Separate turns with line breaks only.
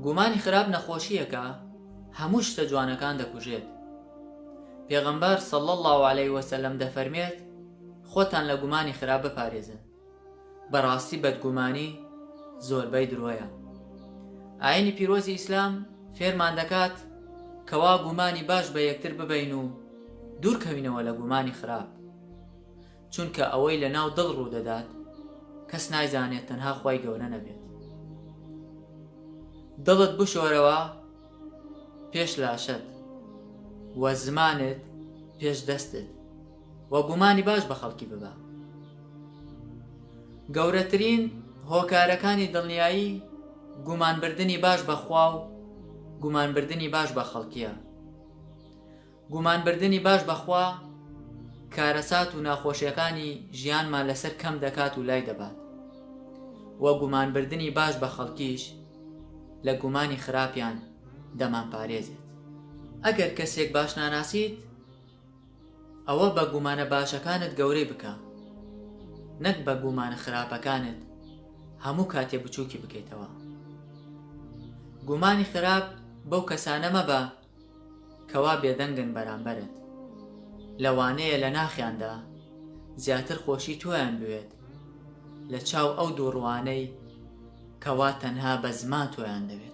گومانی خراپ نەخۆشییەکە هەموو شتە جوانەکان دەکوژێت. پێغەمبەر صلی اللە علیه وسلم دەفەرمێت، خۆتان لە گومانی خراپ بپارێزن، بەڕاستی بەدگومانی زۆربەی درۆیە. ئاینی پیرۆزی ئیسلام فێرمان دەکات کەوا گومانی باش بە یەکتر ببەین و دوورکەوینەوە لە گومانی خراپ. چونکە ئەوەی لە ناو دڵ ڕوودەدات کەس نایزانێت تەنها خوای گەورە نەبێت. دڵت بشۆرەوە پێش لاشەت و زمانت پێش دەستت و گومانی باش بە خەڵکی ببە. گەورەترین هۆکارەکانی دڵنیایی گومانبردنی باش بە خوا و گومانبردنی باش بە خەڵکیە. گومانبردنی باش بە خوا کارەسات و ناخۆشیەکانی ژیانمان لەسەر کەم دەکات و لای دەبات و گومانبردنی باش بە خەڵکیش لە گومانی خراپیان دەمانپارێزێت. ئەگەر کەسێک باش ناناسیت ئەوە بە گومانە باشەکانت گەورەی بکە نەک بە گومانە خراپەکانت هەموو کاتێ بچووکی بکەیتەوە. گومانی خراپ بەو کەسانە مەبە کەوا بێدەنگن بەرامبەرت لەوانەیە لە ناخیاندا زیاتر خۆشی تۆیان بوێت لە چاو ئەو دووڕوانەی کەوا تەنها بە زمان تۆیان دەوێت.